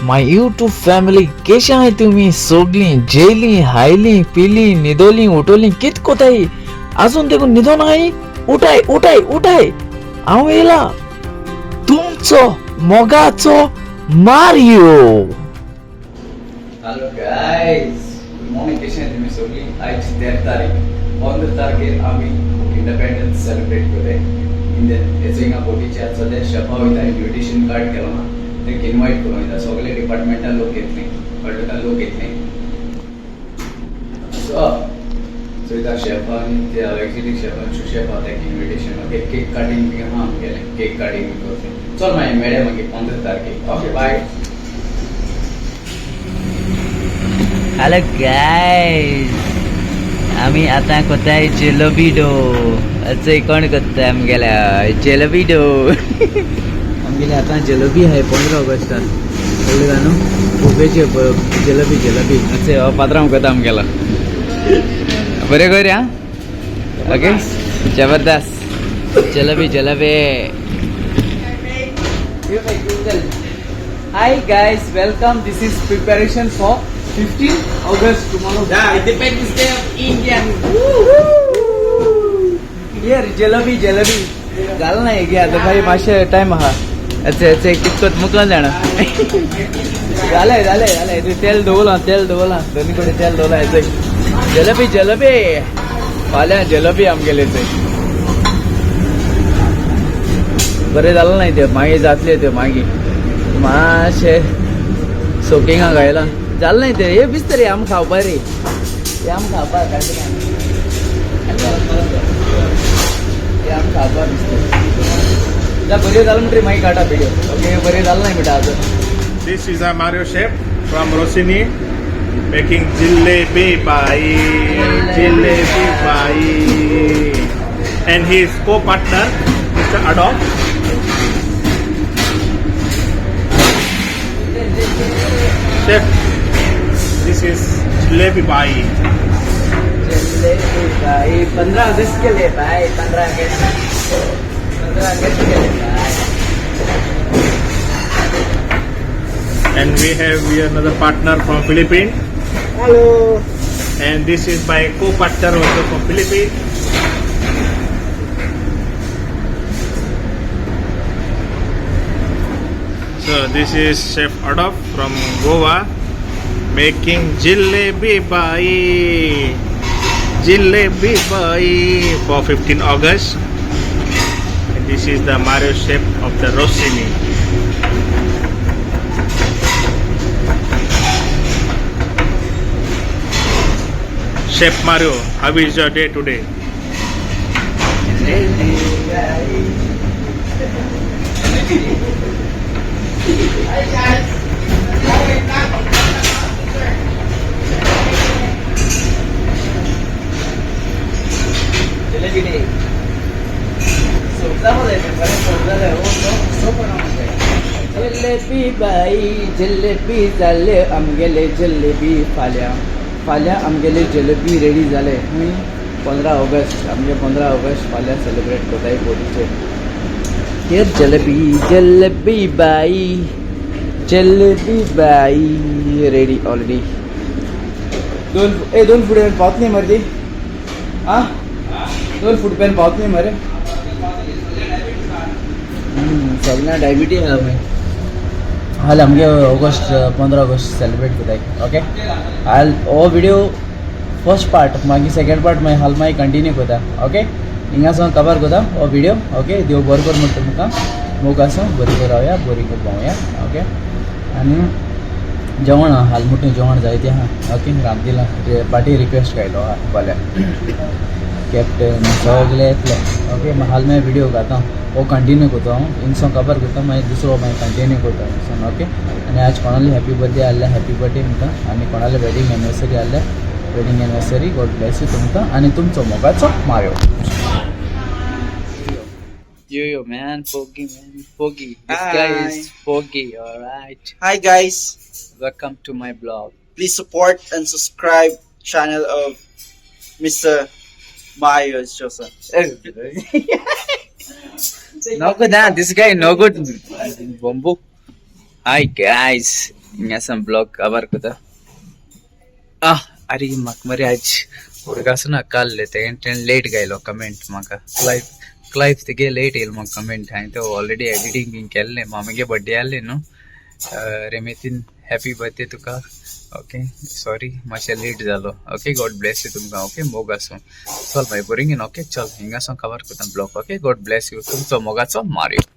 My YouTube family, केशे आहाय तुमी सोगलीं? जेयलीं, हायलीं, पिलीं, न्हिदोलीं, उठोलीं, कित कोताय? आजून देखून न्हिदोन आहाय? उठाय उठाय उठाय, हांव येयला तुमचो मोगाचो Mario. Hello guys, good morning. कशें आहाय तुमी सगळीं? आयज 13 तारीख, 15 तारखेर आमी इंडिपेंडन्स सेलिब्रेट करताय. इंडियन हिंगा बोटीचे आतां सद्या शेफा वयता, इन्विटेशन कार्ड केलो ना, तेंका इनवायट करूं वयता. सगळे डिपार्टमेंटान लोक येतले, कळ्ळें तुका? लोक येतले. सो चोयता शेफा आनी ते एक्झिक्युटीव शेफ आनी सू शेफ आहा, तेका इन्विटेशन. ओके, केक कटिंग बी आहा आमगेलें, केक कटिंग बी करतले. चल मागीर मेळया मागीर 15 तारखेक. Okay, bye. Hello guys, आमी आतां कोताय जलेबी डो. अशें कोण कोत्ता आमगेल्या जलेबी डो? आमगेले आतां जलेबी आहाय 15 ऑगस्टाक, कळ्ळें तुका न्हू? खुबेचे जलेबी जलेबी. अशें हो पात्रांव कोता आमगेलो. बरें कर आं. ओके, जबरदस्त jalebi jalebi. Hi guys, welcome. This is preparation for 15 August tomorrow. Yeah, Independence Day of India. Here jalebi jalebi. जालें ना हेगे आतां भाई, मातशें टायम आहा. अचे अचे कितकोत मुकलो जाणा. जालें जालें जालें. तें तेल दवरलां, तेल दवरलां, दोनी कडेन तेल दवरलां. हेचय जलेबी जलेबी, फाल्यां जलेबी आमगेले थंय. बरें जालें ना तें, मागीर जातलें तें. मागीर मातशें सोकिंगा घायलां, जालें ना तें. हे बिस्तर हे आम खावपा रे, हे आम खावपा, हे आम खावपा बिस्तर. बरें जालें म्हणटरी मागीर काडटा व्हिडिओ. ओके, बरें जालें ना म्हणटा आजून. This is a Mario chef from Rossini making jalebi bai, jalebi bai, and his co-partner Mr. Adolf. Chef, this is jalebi bai. Jalebi भाई 15 अगस्त के लिए भाई, 15 अगस्त, 15 अगस्त के लिए भाई. And we have here another partner from Philippines. Hello. And this is my co-partner also from Philippines. So this is Chef Adolf from Goa making jalebi bai, jalebi bai for 15 August. And this is the Mario chef of the Rossini. Chef Mario, how is your day today? Jalebi day. सोपता बोले बरें, सोप जालें. हो सोप. जलेबी बाई जलेबी जाले आमगेले जलेबी. फाल्यां फाल्यां आमगेले जलेबी रेडी जाले. 15 ऑगस्ट, आमगे 15 ऑगस्ट फाल्यां सेलिब्रेट करताय बोटीचे. Here jalebi jalebi बाई, जलेबी बाई रेडी ऑलरेडी. दोन ए दोन फूट पावत न्ही मरे ती. आं, 2 फूट पेन पावत न्ही मरे. सगळ्यांना डायबिटीज आहा मागीर. हाल आमगे ऑगस्ट 15 ऑगस्ट सेलिब्रेट करताय. ओके, हाल हो व्हिडिओ फर्स्ट पार्ट, मागीर सेकंड पार्ट मागीर हाल मागीर कंटिन्यू करता. ओके, हिंगा सावन कवर करता हो व्हिडिओ. ओके, देव बरो कर म्हणटा तुमकां. मोग आसूं, बरी कर रावया, बरी कर भोंवया. ओके, आनी जेवण आहा, हाल मुठून जेवण जायतें आहा. ओके, रांदिलां पार्टी रिक्वेस्ट कायलो आहा फाल्यां कॅप्टन सगळे येतले. ओके, हाल मागीर व्हिडिओ घाता, हो कंटिन्यू करता हांव. हिंगसावन कवर करता, मागीर दुसरो मागीर कंटिन्यू करता हिंगसावन. ओके, आनी आज कोणाली हॅपी बर्थडे आहल्या, हॅपी बर्थडे म्हणटा. आनी कोणाले वेडींग एनिवर्सरी आहल्या, wedding anniversary, God bless you तुमकां. आनी तुमचो मोगाचो Mario. Yo yo man, Foggy man, Foggy. This guy is Foggy, alright. Hi guys. Welcome to my blog. Please support and subscribe channel of Mr. Mario Joseph. No good, huh? This guy no good. Bombo. Hi guys. हिंगासान blog काबार कोता. आह अरे, म्हाका मरे आज उडगास ना काल तेणें लेट गायलो कमेंट म्हाका. क्लायफ क्लायफ तेगे लेट येयलो म्हाका कमेंट. हांवें तो ऑलरेडी एडिटींग बीन केल्लें. मामीगे बड्डे आहले न्हू. रेमेतीन, हॅपी बर्थडे तुका. ओके, सॉरी, मातशें लेट जालो. ओके, गॉड ब्लेस you तुमकां. ओके, मोग आसूं. चल मागीर बरींग. ओके, चल, हिंगासून कवर करता blog. Okay, God bless you. तुमचो मोगाचो मारियो.